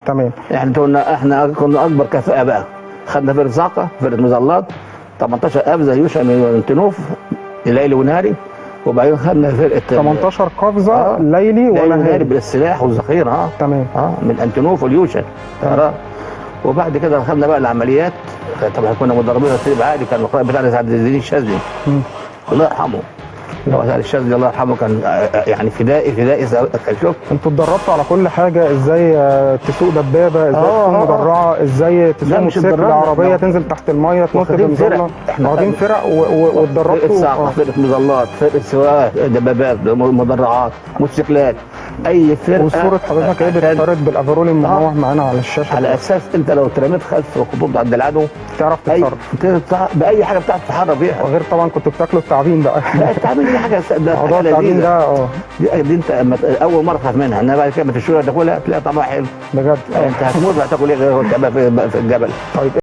تمام. احنا كنا اكبر كفاءة بقى، خدنا فرقه صاعقه، فرقه مظلات 18 قفزه يوشا من انتنوف ليلي ونهاري، وبعدين خدنا فرقه 18 قفزه ليلي ليلي ونهاري ونهاري. بالسلاح والذخيره. تمام. من انتنوف واليوشا. وبعد كده دخلنا بقى العمليات. طبعا كنا مدربين تدريب عالي، كان القائد بتاعنا سعد الدين الشاذلي الله يرحمه، اللي هو سعد الشاذلي الله يرحمه، كان يعني فدائي فدائي كان شوف. انتوا اتدربتوا على كل حاجة، ازاي تسوق دبابه، ازاي تسوق مدرعه، ازاي تسوق لا، مش موتوسيكل، اتدربنا، عربية لا. تنزل تحت المية، تنط واخدين بمظله. فرق. احنا واخدين خدنا فرق واتدربتوا. فرقه صاعقه، فرقه مظلات، فرقه سواقة دبابات، مدرعات، موتوسيكلات، اي فرقه. وصوره حضرتك ايه بتتعرض بالافرول المموه معانا على الشاشة. على اساس انت لو اترميت خلف الخطوط عند العدو تعرف اي تتصرف. باي حاجة بتعرف تتحرك بيها. وغير طبعا كنتوا بتاكلوا التعابين بقى. لا، التعابين دي حاجة ده موضوع حاجة التعابين لذيذة. ده دي انت اول مرة تخاف منها، انما بعد كده ما تشوفها تاكلها تلاقي طعمها حلو. بجد. انت هتموت، هتاكل ايه غير في الجبل؟ طيب.